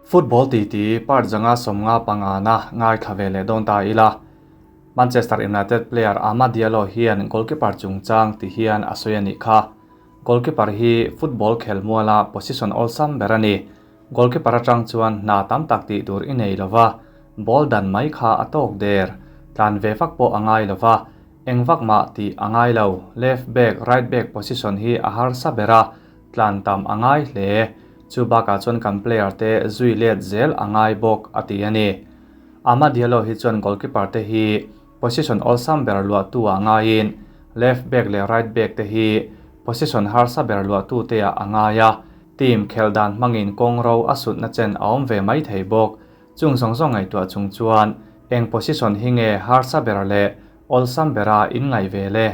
Football titi part 155 na ngaithla ve leh dawn ta ila. Manchester United player Amad Diallo hian goalkeeper chungchang ti hian a sawi a nih kha. Goalkeeper hi football khelmuala position awlsam ber a ni. Goalkeeper atang chuan hna tam tak tih tur i nei lova, ball dan mai kha a tawk der. Tlan ve vak pawh a ngai lova, eng vak mah tih a ngai lo. Left back, right back position hi a harsa ber a, tlan tam a ngai hle. Chu bakah chuan kan player te zui let zel a ngai bawk, a ti a ni. Amad Diallo hi chuan goalkeeper te hi position awlsam ber luahtu ah ngaiin left back leh right back te hi position harsa ber luahtu te ah a ngai a, team khelh dan hmangin kawng ro a sutna chen a awm ve mai thei bawk. Chung zawng zawng ngaihtuah chung chuan eng position hi nge harsa ber leh awlsam bera inngaih ve le?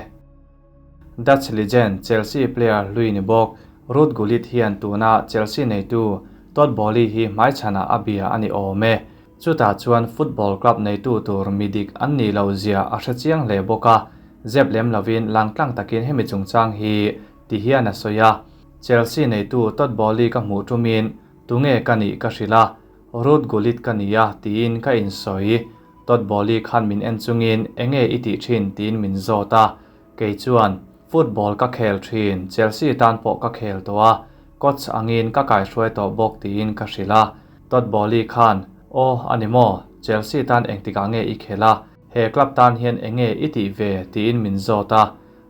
Dutch legend Chelsea player hlui ni bawk Ruud Gullit hian tuna Chelsea neitu Todd Boehly hi hmaichhanah a bia a ni awm e. Chutah chuan football club neitu tur mi dik an nih loh zia a hre chiang hle bawk a, zep lem lovin langtlang takin hemi chungchang hi ti hian a sawi a. Chelsea neitu Todd Boehly ka hmuh tumin tunge ka nih ka hrilh a, Ruud Gullit ka ni a tiin ka insawi. Todd Boehly khan min en chungin enge i tih thin tiin min zawt a, kei chuan football ka khel thin, Chelsea tan pawh ka khel tawh a, coach angin ka kaihruai tawh bawk tiin ka hrilh a. Todd Boehly khan, Aw, a ni maw? Chelsea tan engtikah nge i khel a, he club tan hian enge i tih ve? tiin min zawt a.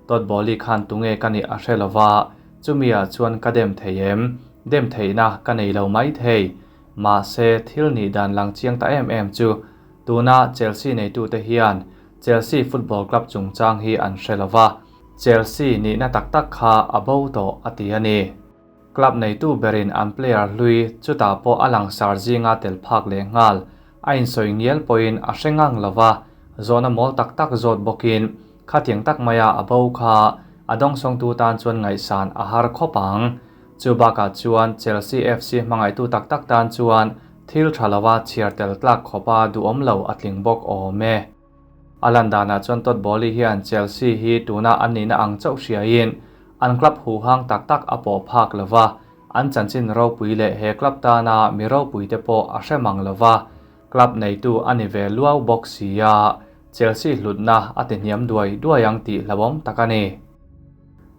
Todd Boehly khan tunge ka nih a hre lova, chumi-ah chuan ka dem thei em? Dem theihna ka nei lo mai thei. Mahse, thil nih dan lang chiang ta em em chu tuna Chelsea neitute hian Chelsea Football Club chungchang hi an hre lo va, Chelsea nihna tak tak kha a bo tawh a ti a ni. Club neitu berin an player hlui chutah pawh a langsar zinga tel phak leh nghal a insawi ngial pawhin a hre ngang lo va, zawhna mawl tak tak zawt bawkin khatiang tak maia a bo kha a dawngsawngtu tan chuan ngaihsan a har khawp ang. Chu bakah chuan Chelsea FC hmangaihtu tak tak tan chuan thil tha lova chhiar tel tlak khawpa duhawm lo a tling bawk awm e. A lan danah chuan Todd Boehly hian Chelsea hi tuna an nihna ang chauh hriaiin an club huhang tak tak a pawh phak lova, an chanchin ropui leh he club tana mi ropuite pawh a hre mang lova, club neitu a ni ve luau bawk si a, Chelsea hlutna a ti hniam duai duai ang tih hlauhawm tak a ni.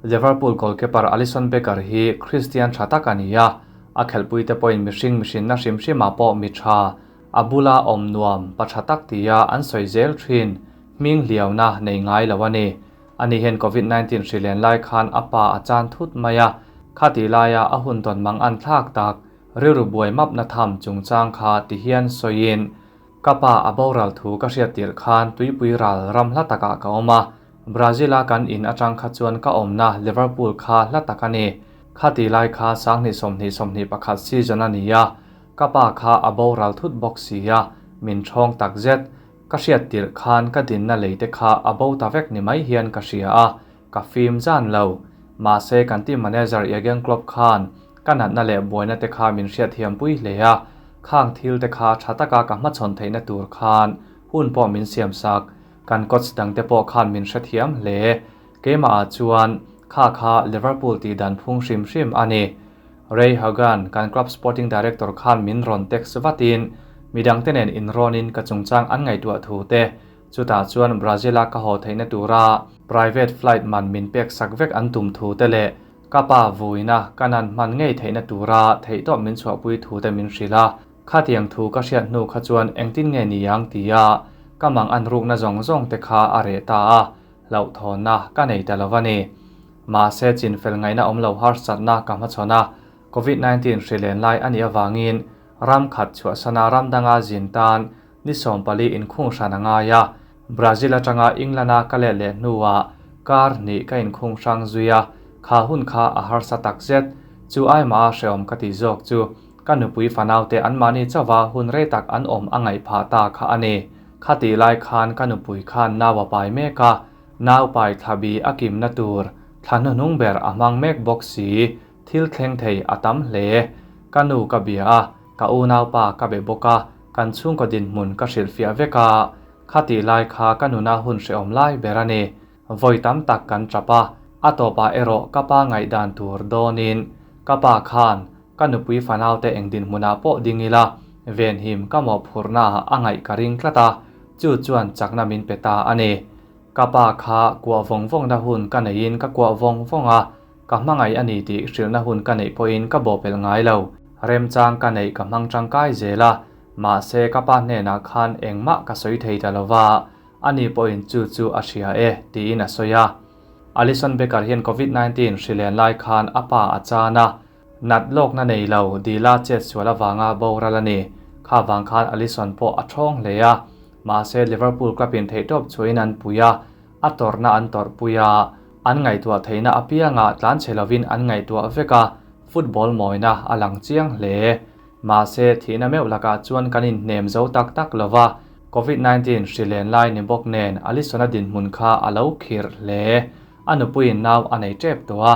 Liverpool goalkeeper Alisson Becker hi Christian tha tak a ni a, a khelhpuite pawhin mihring mihrinna hrim hrimah pawh mi tha, a bula awm nuam, pa tha tak tia an sawi zel thin, hming hliauna nei ngai lo a ni. Ani hian Covid 19 hri len lai khan a pa a chan thut mai a, khati laia a hun tawn mang an thlak tak, rilru buai mapna tham chungchang kha ti hian sawiin, Ka pa a boral thu ka hriat tirh khan tuipui ral ram hla takah ka awm a, Brazil-a kan in atang kha chuan ka awmna Liverpool kha hla tak a ni. Khati lai kha sanghnih sawmhnih sawmhnih pakhat season a ni a, ka pa kha a boral thut bawk si a, min ṭhawng tak zet. Ka hriat tirh khan ka dinna lei te kha a bo ta vek ni mai hian ka hria a, ka fim zan lo. Mahse kan team manager Jurgen Klopp khan ka natna leh buaina te kha min hriatthiampui hle a, khang thil te kha tha taka ka hmachhawn theihna tur khan hun pawh min siamsak. Kan coach dangte pawh khan min hrethiam hle. Keimahah chuan kha kha Liverpool tih dan phung hrim hrim a ni. Ray Hogan, kan club sporting director khan min rawn text vatin midangte nen inrawnin ka chungchang an ngaihtuah thu te, chutah chuan Brazil-a ka haw theihna tura private flight man min pek sak vek an tum thu te leh ka pa vuina ka nan hman ngei theihna tura theihtawp min chhuahpui thu te min hrilh a. Khatiang thu ka hriat hnu kha chuan engtin nge ni ang tia ka mang an rukna zawng zawng te kha a reh ta a, hlauhthawnna ka nei ta lo a ni. Mahse chinfel ngaihna awm lo harsatna ka hmachhawn a, Covid 19 hri len lai a nih avangin ram khat chhuahsana ram danga zin tan ni 14 inkhung hran a ngai a, Brazil atanga England-a ka let leh hnuah kar hnih ka inkhung hrang zui a, kha hun kha a harsa takzet. Chu aimah a hrehawm ka tih zawk chu Ka nupui fanaute anmahni chauva hun rei tak an awm a ngaih phah ta kha a ni. Khatih lai khan ka nupui khan nau a pai mek a, nau pai thla bi a kimna tur thla hnuhnung ber a hmang mek bawk si, thil thleng thei a tam hle. Ka nu ka bia a, ka unaupa ka be bawk a, kan chhungkaw dinhmun ka hrilhfiah vek a. Khatih lai kha ka nuna hun hrehawm lai ber a ni. Vawi tam tak kan tap a, a tawpah erawh ka pa ngaihdan tur dawnin ka pa khan. Ka nupui fanaute eng dinhmunah pawh ding ila, venhim ka mawhphurhnaah a ngaih ka ring tlat a, chu chuan chakna min pe ta a ni. Ka pa kha kuah vawng vawngna hun ka neihin ka kuah vawng vawng a, ka hmangaih a ni tih hrilhna hun ka neih pawhin ka bawhpelh ngai lo. Remchang ka neih ka hmang tangkai zel a, mahse ka pa hnenah khan engmah ka sawi thei ta lo va, ani pawhin chu chu a hria e, tiin a sawi a. Alisson Becker hian Covid 19 hri len lai khan a pa a chan a, nat lawkna nei lo dila chet sual avanga boral a ni. Kha vang khan Alisson pawh a thawng hle a, mahse Liverpool club in theihtawp chhuahin an pui a, a tawrhna an tawrhpui a, an ngaihtuah theihna apiangah tlanchhe lovin an ngaihtuah vek a, football mawina a lang chiang hle. Mahse thihna meuh lakah chuan kan inhnem zo tak tak lo va, Covid 19 hri len lai ni bawk nen Alisson-a dinhmun kha a lo khirh hle. A nupuiin nau a nei tep tawh a,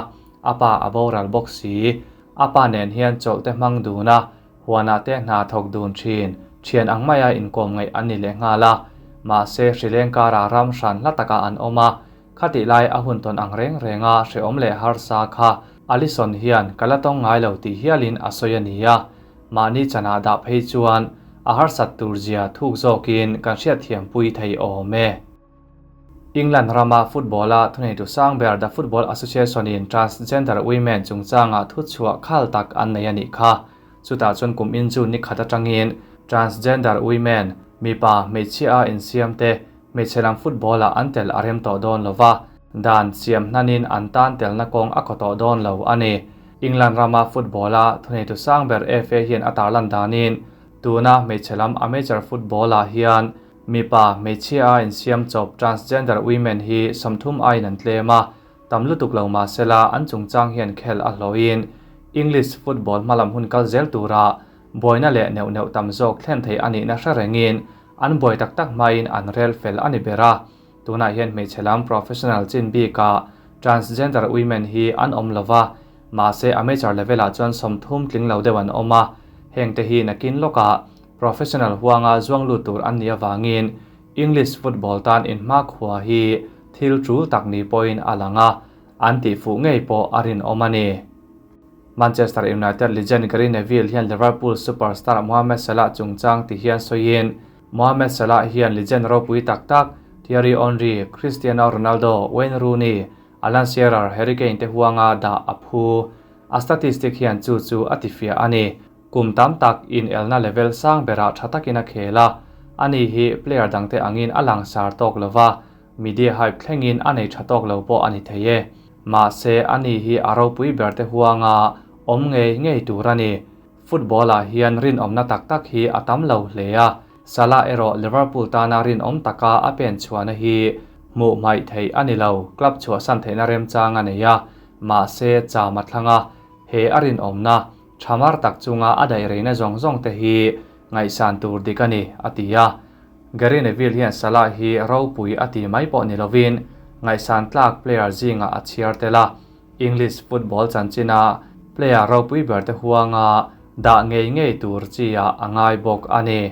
a pa a boral bawk si. A pa nen hian chawlh te hmang dun a, huanah te hna thawk dun thin, thian ang maia inkawm ngaih an ni leh nghal a. Mahse hri leng karah ram hran hla takah an awm a, Khatih lai a hun tawn ang reng renga hrehawm leh harsa kha Alison hian ka la tawng ngai lo tih hialin a sawi a ni a, mahni chanah dah phei chuan a harsat tur zia thuk zawkin kan hriatthiampui thei awm e. England rama football-a thuneitu sang ber The Football Association-in transgender women chungchanga thuchhuah khal tak an nei a nih kha. Chutah chuan kum in June ni khat atangin transgender women, mipa, hmeichhia a insiam te, Hmeichhe lam football-ah an tel a rem tawh dawn lo va, dan siam hnanin an tan telna kawng a kaw tawh dawn lo a ni. England rama football-a thuneitu sang ber FA hian a tarlan danin, tuna hmeichhe lam amateur football-ah hian mipa hmeichhia a insiam chawp transgender women hi 30 aiin an tlem a, tam lutuk lo mah sela an chungchang hian khel a hlawhin English football hmalam hun kal zel tura buaina leh neuh neuh tam zawk thlen thei a nihna hre rengin An buai tak tak hmain an rel fel a ni ber a, tunah hian hmeichhe lam professional chin bikah transgender women hi an awm lo va, mahse amateur level-ah chuan 30 tling lo deuh an awm a, hengte hi nakin lawkah professional huanga zuang lut tur an nih avangin English football tan inhmakhua hi thil tul tak ni pawhin a lang a, an tihfuh ngei pawh a rinawm a ni. Manchester United legend Gary Neville hian Liverpool superstar Mohamed Salah chungchang ti hian sawiin, Mohamed Salah hian legend ropui tak tak Thierry Henry, Cristiano Ronaldo, Wayne Rooney, Alan Shearer, Harry Kane te huanga dah a phu. A statistic hian chu chu a tifiah a ni. Kum tam tak inelna level sang berah tha takin a khel a, ani hi player dangte angin a langsar tawk lova, Media hype thlengin a nei tha tawk lo pawh a ni thei e. Mahse, ani hi a ropui ber te huanga awm ngei ngei tur a ni. Football ah hian rinawmna tak tak hi a tam lo hle a, Salah erawh Liverpool tana rinawm taka a pen chhuahna hi hmuh hmaih theih a ni lo, club chhuahsan theihna remchang a nei a, mahse cham a thlang a, he a rinawmna tha mar tak chunga a daih reina zawng zawng te hi ngaihsan tur dik a ni, a ti a. Gary Neville hian Salah hi ropui a ti mai pawh ni lovin ngaihsan tlak player zingah a chhiar tel a, English football chanchina player ropui ber te huanga dah ngei ngei tur chi ah a ngai bawk a ni.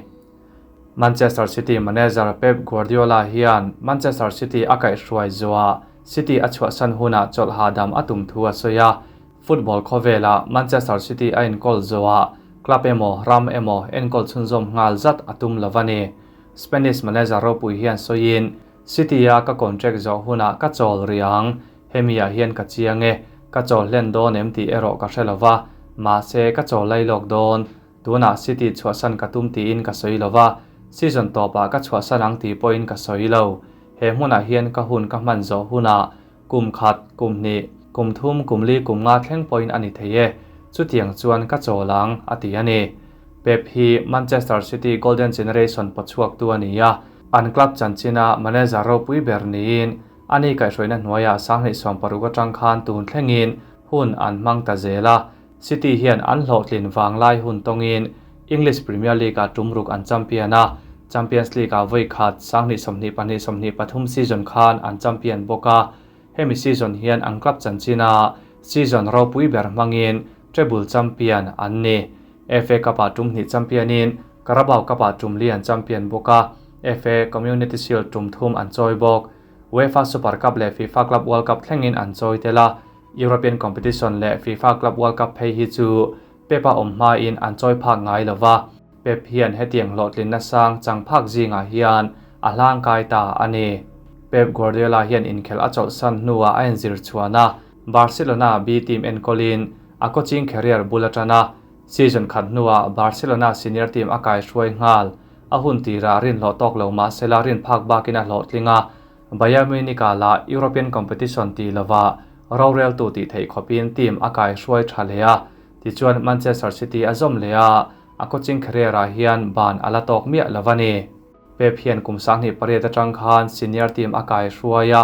Manchester City manager Pep Guardiola hian Manchester City a kaihhruai zuah City a chhuahsan hunah chawlh hahdam a tum thu a sawi a, Football khawvelah Manchester City a enkawl zawhah club emaw ram emaw enkawl chhunzawm nghal zat a tum lo a ni. Spanish manager ropui hian sawiin, City-a ka contract zawh hunah ka chawl rih ang, hemi-ah hian ka chiang e, ka chawl hlen dawn em tih erawh ka hre lo va, mahse ka chawl lai lawk dawn. Tunah City chhuahsan ka tum tiin ka sawi lo va, season tawpah ka chhuahsan ang tih pawhin ka sawi lo. He hmunah hian ka hun ka hman zawh hunah Kum khat, kum hnih, kum thum, kum li, kum nga thleng pawhin a ni thei e. Chutiang chuan ka chawl ang, a ti a ni. Pep hi Manchester City Golden Generation pawchhuaktu a ni a, an club chanchina manager ropui ber niin ani kaihhruaina hnuaiah 2016 atang khan tun thlengin hun an hmang ta zel a. City hian an hlawhtlin vanglai hun tawngin English Premier League-ah tum ruk an champion a, Champions League-ah vawi khat 2022 23 season khan an champion bawk a, hemi season hian an club chanchina season ropui ber hmangin treble champion an ni. FA Cup-ah tum hnih champion-in Carabao Cup-ah tum li an champion bawk a, FA Community Shield tum thum an chawi bawk. UEFA Super Cup leh FIFA Club World Cup thlengin an chawi tel a, European competition leh FIFA Club World Cup phei hi chu Pep-a awm hmain an chawi phak ngai lo va, Pep hian hetiang hlawhtlinna sang chang phak zingah hian a hlangkai ta a ni. Pep Guardiola hian inkhelh a chawlhsan hnuah a inzir chhuan a, Barcelona B-team enkawlin a coaching career bul a tan a, season khat hnuah Barcelona senior team a kaihruai nghal. A hun tirah rin hlawh tawk lo mah sela rin phak bakin a hlawhtling a, Bayern Munich-ah lah European competition tih lovah roreltu tih theih khawpin team a kaihruai tha hle a, tichuan Manchester City a zawm leh a, a coaching career-ah hian ban a la tawk miah lo a ni. Pep hian kum 2008 atang khan senior team a kaihruai a,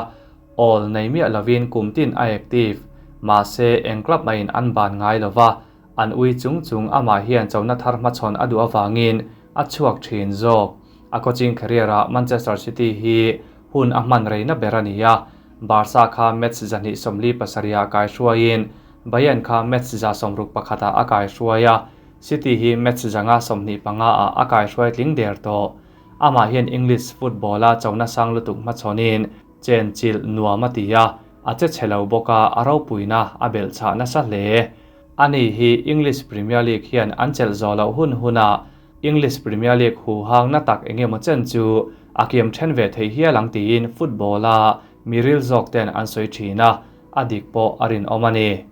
awl nei miah lovin kum tin a active, mahse eng club mahin an ban ngai lo va, an ui chung chung amah hian chona thar hmachhawn a duh avangin a chhuak thin zawk. A coaching career-ah Manchester City hi hun a hman reina ber a ni a, Barca kha match 247-ah kaihruaiin Bayern kha match 161-ah a kaihruai a, City hi match 125-ah a kaihruai tling der tawh. Amah hian English football-a chona sang lutuk hmachhawnin chen chilh nuam a ti a, a che chhe lo bawk a, a ropuina a belhchhah nasa hle. Ani hi English Premier League hian an chelh zawh loh hun hunah English Premier League huhang na tak eng emaw chen chu a kiam then ve thei hial ang tiin football-a mi ril zawk ten an sawi thin a, a dik pawh a rinawm a ni.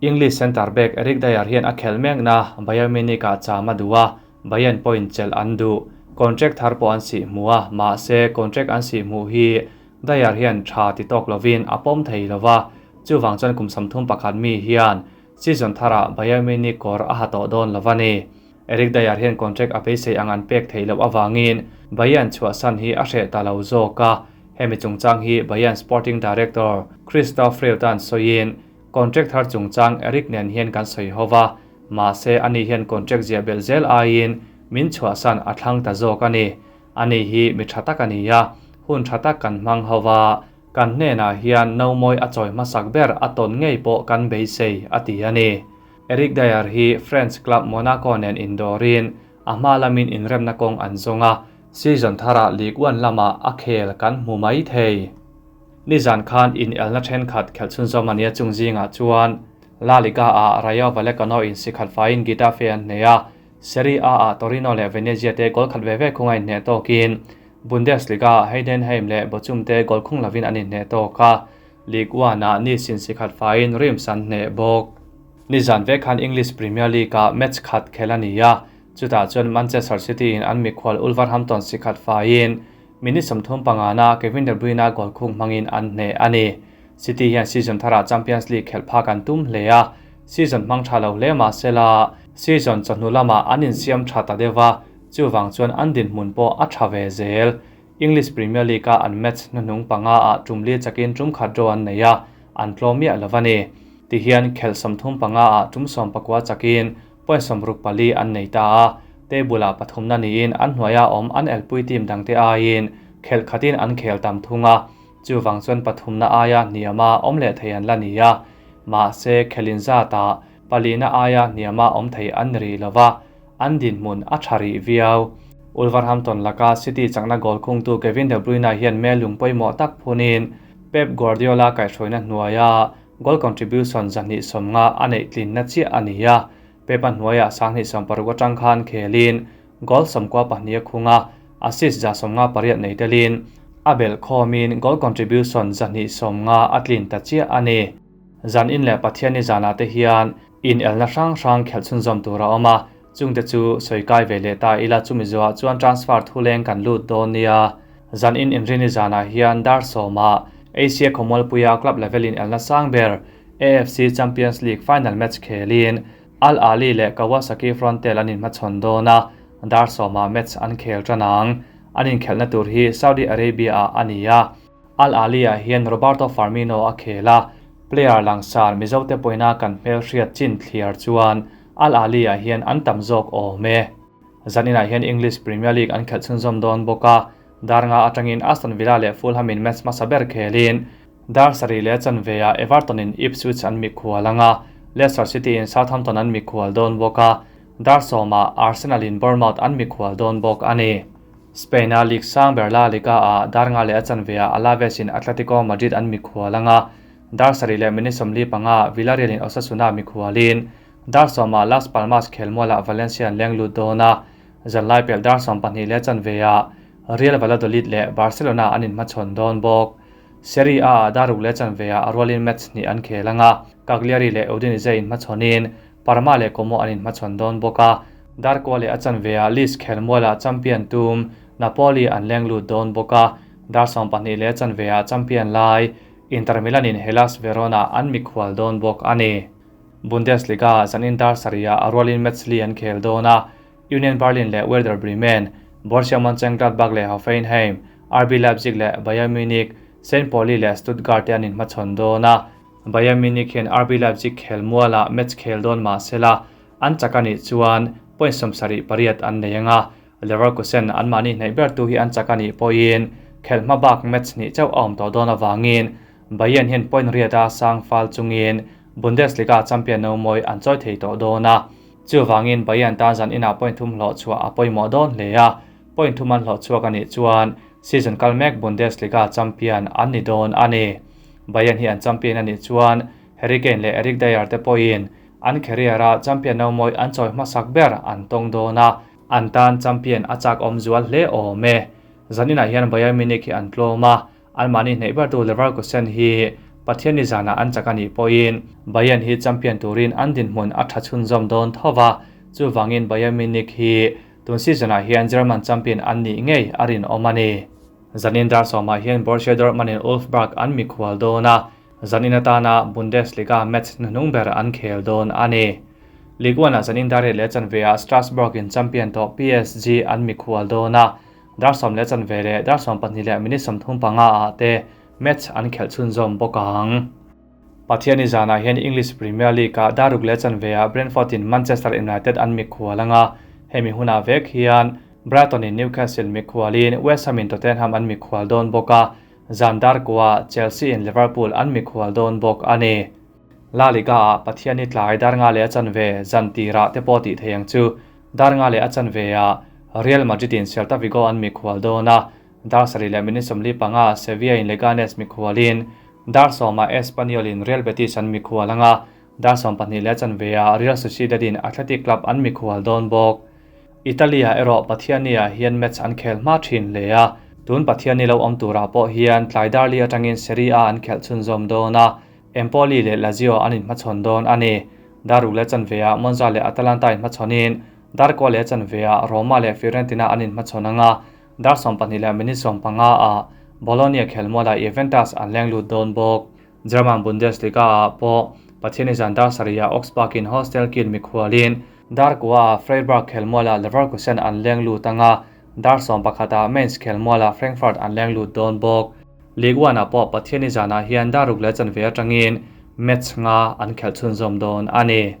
English centre back Eric Dier hian a khelh mekna Bayern Munich-ah cham a duh a, Bayern pawhin chelh an duh. Contract thar pawh an sih hmu a, mahse contract an sih hmuh hi Dier hian tha ti tawk lovin a pawm thei lo va, chuvang chuan kum 31 mi hian season tharah Bayern Munich kawr a ha tawh dawn lo a ni. Eric Dier hian contract a beisei ang an pek theih loh avangin Bayern chhuahsan hi a hreh ta lo zawk a, hemi chungchang hi Bayern sporting director Christoph Freud-a'n sawiin, Contract thar chungchang Eric nen hian kan sawi ho va, mahse ani hian contract ziah belh zel aiin min chhuahsan a thlang ta zawk a ni. Ani hi mi tha tak a ni a, hun tha tak kan hmang ho va, kan hnenah hian nomawi a chawi hmasak ber a tawn ngei pawh kan beisei, a ti a ni. Eric Dier hi French club Monaco nen indawrin a hma lamin inremna kawng an zawng a, season tharah Ligue 1 lamah a khel kan hmu mai thei. Nizan khan inelna thenkhat khelh chhunzawm a nia chung zingah chuan La Liga-ah Rayo Vallecano in si khat faiin Getafe an hneh a, Serie A-ah Torino leh Venezia te goal khat ve ve khunga inhneh tawkin Bundesliga-ah Heidenheim leh Bochum te goal khung lovin an inhneh tawk a, Ligue 1-ah Nice in si khat faiin Reims an hneh bawk. Nizan vek khan English Premier League-ah match khat khelh a ni a, chutah chuan Manchester City in an mikhual Wolverhampton si khat faiin minute 35 na Kevin De Bruyne goal khung hmangin an hneh a ni. City hian season tharah Champions League khelh phak an tum hle a, season hmang tha lo hle mah sela season chawhnu lamah an insiam tha ta deuh a, chuvang chuan an dinhmun pawh a tha ve zel. English Premier League-a an match hnuhnung panga ah tum li chakin tum khat draw an nei a, an tlawm miah lo a ni. Tihian khelh 35 ah tum 19 chakin point 64 an nei ta a, table-ah pathumna niin an hnuaia awm an elpui team dangte aiin khelh khatin an khel tam thung a, chuvang chuan pathumna aia hniama awm leh thei an la ni a, mahse khelin zatah palina aia hniama awm thei an ni rih lo va, an dinhmun a tha rih viau. Wolverhampton laka City chakna goal khungtu Kevin De Bruyne hian mel lung pawimawh tak phunin Pep Guardiola kaihhruaina hnuaia goal contribution 250 a neih tlinna chiah a ni a, Pep a hnuaiah 2016 atang khan khelin goal 92 a khung a, assist 158 nei telin a belh khawmin goal contribution 250 a tlin ta chiah a ni. Zan in leh Pathian ni zanah te hian in elna hrang hrang khelh chhunzawm tur a awm a, chungte chu sawi kai ve leh ta ila chumi zuah chuan transfer thuleng kan lut dawn nia. Zan in inrini zanah hian dar sawmah Asia Khawmualpuia club level in elna sang ber AFC Champions League final match khelin Al Ahly leh Kawasaki Frontale an inhmachhawn dawn a, dar sawmah match an khel tanang. An inkhelhna tur hi Saudi Arabia-ah a ni a. Al Ahly-ah hian Roberto Firmino a khel a, player langsar Mizo te pawina kan hmel hriat chin thliar chuan Al Ahly-ah hian an tam zawk awm e. Zaninah hian English Premier League an khelh chhunzawm dawn bawk a, dar nga atangin Aston Villa leh Fulham in match hmasa ber khelin dar sarih leh chanveah Everton in Ipswich an mikhual anga, Leicester City in Southampton an mikhual dawn bawk a, dar sawmah Arsenal in Bournemouth an mikhual dawn bawk a ni. Spain-a League sang ber La Liga-ah dar nga leh a chanveah Alaves in Atletico Madrid an mikhual anga, dar sarih leh minute 45 Villarreal in Osasuna mikhualin Dar sawmah Las Palmas khelmualah Valencia an leng lut dawn a, zanlai pelh dar 12 leh chanveah Real Valladolid leh Barcelona an inhmachhawn dawn bawk. Serie A-ah dar ruk leh chanveah a rualin match hnih an khel ang a, Cagliari leh Udinese inhmachhawnin Parma leh Como an inhmachhawn dawn bawk a, dar kua leh a chanveah Lecce khelmualah champion tum Napoli an leng lut dawn bawk a, dar 12 leh chanveah champion lai Inter Milan-in Hellas Verona an mikhual dawn bawk a ni. Bundesliga zanin dar sarihah a rualin match li an khel dawn a, Union Berlin leh Werder Bremen, Borussia Monchengladbach leh Hoffenheim, RB Leipzig leh Bayern Munich, Saint Pauli leh Stuttgart te an inhmachhawn dawn a. Bayern Munich hian RB Leipzig khelmualah match khel dawn mah sela, an chak a nih chuan point 78 an nei ang a, Leverkusen anmahni hnaih bertu hi an chak a nih pawhin khelh hma bak match hnih chauh a awm tawh dawn avangin Bayern hian point riata sang fal chungin Bundesliga champion no mawi an chawi thei tawh dawn a. Chuvangin Bayern tan zan inah point thum hlawh chhuah a pawimawh dawn hle a, point thum an hlawh chhuak a nih chuan season kal mek Bundesliga champion an ni dawn a ni. Bayern hi an champion a nih chuan Harry Kane leh Eric Dier te pawhin an career-a champion no mawi an chawi hmasak ber an tawng dawn a. An tan champion a chak awm zual hle awm e. Zaninah hian Bayern Munich hi an tlawm a, anmahni hnaih bertu Leverkusen hi Pathianni zanah an chak a nih pawhin Bayern hi champion turin an dinhmun a tha chhunzawm dawn tho va, chuvangin Bayern Munich hi tun season-ah hian German champion an nih ngei a rinawm a ni. Zanin dar sawmah hian Borussia Dortmund-in Wolfsburg an mikhual dawn a, Zanin atana Bundesliga match hnuhnung ber an khel dawn a ni. Ligue 1-ah zanin dar riat leh chanveah Strasbourg-in champion tawh PSG an mikhual dawn a, dar sawm leh chanve leh dar 12 leh minute 35-ah te match an khelh chhunzawm bawk ang. Pathianni zanah hian English Premier League-ah dar ruk leh chanveah Brentford-in Manchester United an mikhual ang a, hemi hunah vek hian Brighton-in Newcastle mikhualin West Ham-in Tottenham an mikhual dawn bawk a, Zan dar kuah Chelsea in Liverpool an mikhual dawn bawk a ni. La Liga-ah Pathianni tlai dar nga leh a chanve zan tirah te pawh tih thei ang chu. Dar nga leh a chanveah Real Madrid in Celta Vigo an mikhual dawn a, dar sarih leh minute 45 Sevilla in Leganes mikhualin dar sawmah Espanyol in Real Betis an mikhual ang a, dar 12 leh a chanveah Real Sociedad in Athletic Club an mikhual dawn bawk. Italy-ah erawh Pathianni-ah hian match an khel hma thin hle a, tun Pathianni lo awm turah pawh hian tlai darli atangin Serie A an khelh chhunzawm dawn a, Empoli leh Lazio an inhmachhawn dawn a ni. Dar ruk leh chanveah Monza leh Atalanta inhmachhawnin, dar kua leh chanveah Roma leh Fiorentina an inhmachhawn ang a, dar 12 leh minute 15-ah Bologna khelmualah Juventus an leng lut dawn bawk. German Bundesliga-ah pawh Pathianni zan dar sarihah Augsburg-in Hostel Kiel mikhualin dar kuaah Freiburg khelmualah Leverkusen an leng lut ang a, dar 11-ah Mainz khelmualah Frankfurt an leng lut dawn bawk. Ligue 1-ah pawh Pathianni zanah hian dar ruk leh chanve atangin match nga an khelh chhunzawm dawn a ni.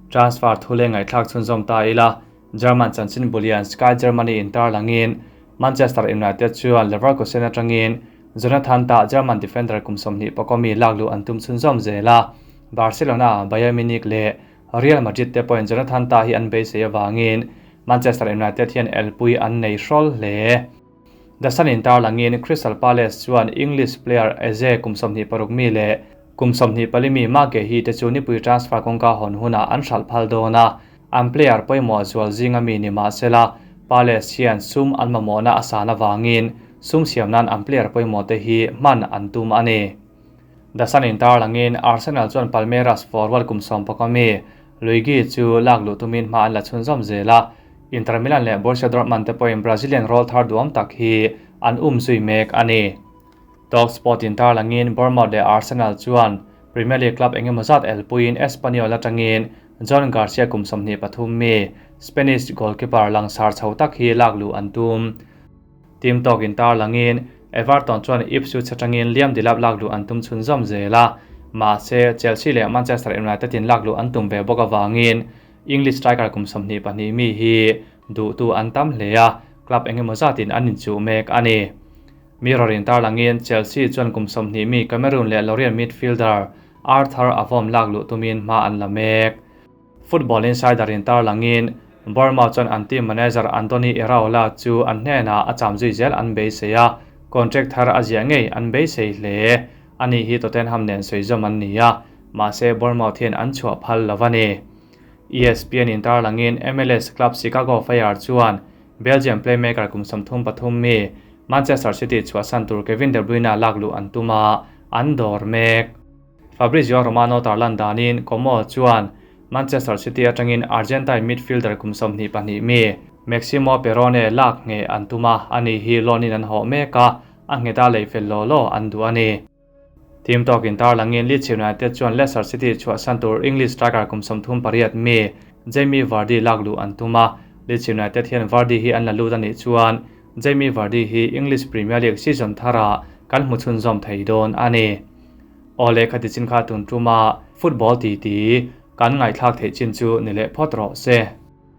Transfer thu leh ngaihthlak chhunzawm ta ila, German chanchin bulian Sky Germany in tarlangin Manchester United chuan Leverkusen atangin Jonathan Tah German defender kum 20 pakua mi lakluh an tum chhunzawm zel a, Barcelona, Bayern Munich leh Real Madrid te pawhin Jonathan Tah hi an beisei avangin Manchester United hian elpui an nei hrawl hle. The Sun in tarlangin Crystal Palace chuan English player Eze kum 26 mi leh kum 24 mi Marc Guehi te chu nipui transfer kawngka hawn hunah an hralh phal dawn a, an player pawimawh zual zinga mi ni mah sela Palace hian sum an mamawhna a san avangin sum siam nan an player pawimawh te hi hman an tum a ni. The Sun in tarlangin Arsenal chuan Palmeiras forward kum 11 mi Luigi chu lak luh tumin hma an la chhunzawm zel a, Inter Milan leh Borussia Dortmund te pawhin Brazilian rawl thar duam tak hi an um zui mek a ni. Talksport in tarlangin Bournemouth leh Arsenal chuan Premier League club engemaw zat elpuiin Espanyol atangin Joan Garcia kum 23 mi Spanish goalkeeper langsar chho tak hi lak luh an tum. Team Talk in tarlangin Everton chuan Ipswich atangin Liam Delap lak luh an tum chhunzawm zel a, mahse Chelsea leh Manchester United in lak luh an tum ve bawk avangin English striker kum 22 mi hi duhtu an tam hle a, club engemaw zatin an inchuh mek a ni. Mirror in tarlangin Chelsea chuan kum 20 mi Cameroon leh Lorient midfielder Arthur Avom lak luh tumin hma an la mek. Football Insider in tarlangin Bournemouth chuan an team manager Andoni Iraola chu an hnenah a cham zui zel an beisei a, contract thar a ziah ngei an beisei hle. Ani hi Tottenham nen sawi zawm an ni a, mahse Bournemouth hian an chhuah phal lo a ni. ESPN in tarlangin MLS club Chicago Fire chuan Belgium playmaker kum 33 mi Manchester City chhuahsan tur Kevin De Bruyne lakluh an tum a, an dawr mek. Fabrizio Romano tarlan danin Como chuan Manchester City atangin Argentine midfielder kum 22 mi Maximo Perrone lak nge an tum a, ani hi loan in an hawh mek a, a ngheta lei fel law law an duh a ni. Team talk in tarlangin Leeds United chuan Leicester City chhuahsan tur English striker kum 38 mi Jamie Vardy lakluh an tum a, Leeds United hian Vardy hi an la lut anih chuan Jamie Vardy hi English Premier League season thara kan hmu chhunzawm thei dawn a ni. Awle khati chin kha tun tuma football ti ti kan ngaihthlak theih chin chu ni leh phawt rawh se.